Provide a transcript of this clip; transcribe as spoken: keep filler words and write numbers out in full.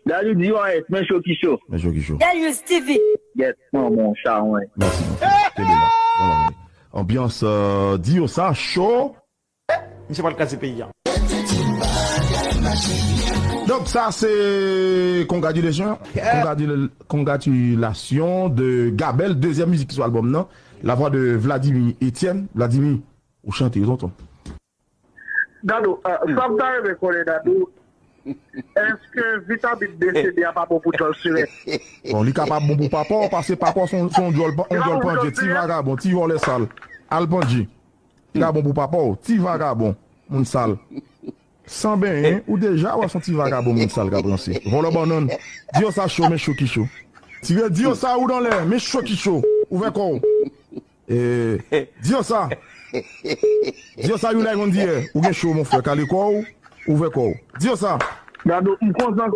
Dadou D R S, men cho ki cho. Men cho ki cho. Delius T V. Yes, manman, chawony. Mèsi, mon frè. Kenbe la. Bon, anbyans, euh, Diosa, cho. Misye pral kraze peyi a. Donk, sa se congratulation. Congratula- congratulation de Gabel, dezyèm mizik ki sou albòm nan. La voix de Vladimir Etienne. Vladimir, ou chante, tonton. Dadou, euh, sa m ta renmen konnen, Dadou, èske vitamin B C D a pa bon pou djòl sirèt? Bon, li ka pa bon pou papa w, paske papa w se yon, se yon djòl pa- yon djòl pandje, ti vagabon, ti vòlè sal. Al pandje. Li ka bon pou papa w, ti vagabon, moun sal. San benyen, ou deja wè se yon ti vagabon, moun sal k ap ranse. Vòlò bannann. Diosa cho, men cho ki cho. Tire Diosa ou dan lè, men cho ki cho. Ouvè kò w. Eh, Diosa. Diosa, you like on the air. Ou gen cho, mon frè. Kale kò w, ouvè kò w. Diosa. Dadou, m kontan